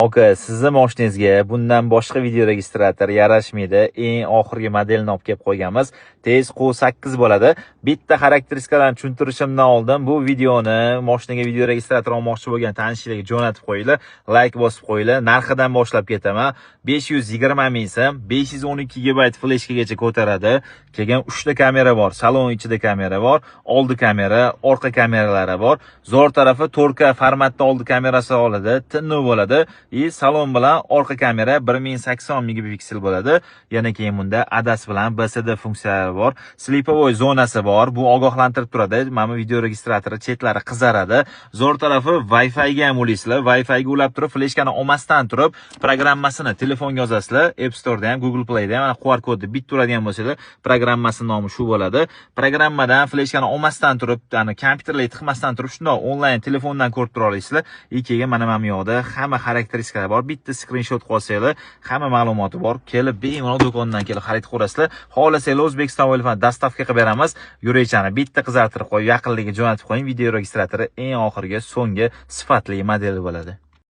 Aka, sizni moshinangizga bundan boshqa videoregistrator yarashmaydi. Eng oxirgi modelini olib kelib qo'yganmiz. Tez Q8 bo'ladi. Bitta xarakteristikalarni tushuntirishimdan oldin bu videoni moshinaga videoregistrator olmoqchi bo'lgan tanishlarga jo'natib qo'yinglar, like bosib qo'yinglar. Narxidan boshlab ketaman. 520 ming so'm, 512 GB fleshkagacha ko'taradi. Keyin 3 ta kamera bor. Salon ichida kamera bor, oldi kamera, orqa kameralari bor. Zo'r tarafi 4K formatda oldi kamerasi oladi, tiniq bo'ladi. И salon bilan orqa kamera 1080 megapiksel bo'ladi. Yana keyin bunda ADAS bilan BSD funksiyalari bor. Слеповой zonasi bor. Bu ogohlantirib turadi. Mana bu video registratori chetlari qizaradi. Zo'r tarafi Wi-Fi ga ham ulaysizlar. Wi-Fi ga ulab turib, fleshkani olmasdan turib, programmasini telefonga yozasizlar. App Store'da ham, Google Play'da ham mana QR kodni bitta uradigan bo'lsanglar, programmasning nomi shu bo'ladi. Programmadan fleshkani olmasdan turib, ya'ni kompyuterlarga tiqmasdan turib, shundoq onlayn telefondan ko'rib tura olasizlar. И keyin mana bu yoqda hamma xarakteristikalar bor. Bitta skrinshot qolsanglar, hamma ma'lumoti bor. Kelib bemalol do'kondan kelib xarid qilasizlar. Xohlasanglar, O'zbekiston bo'ylab доставка qilib beramiz. Yurakchani bitta qizartirib qo'yib, yaqinlarga jo'natib qo'ying. Video registratori eng oxirgi, so'nggi sifatli modeli bo'ladi.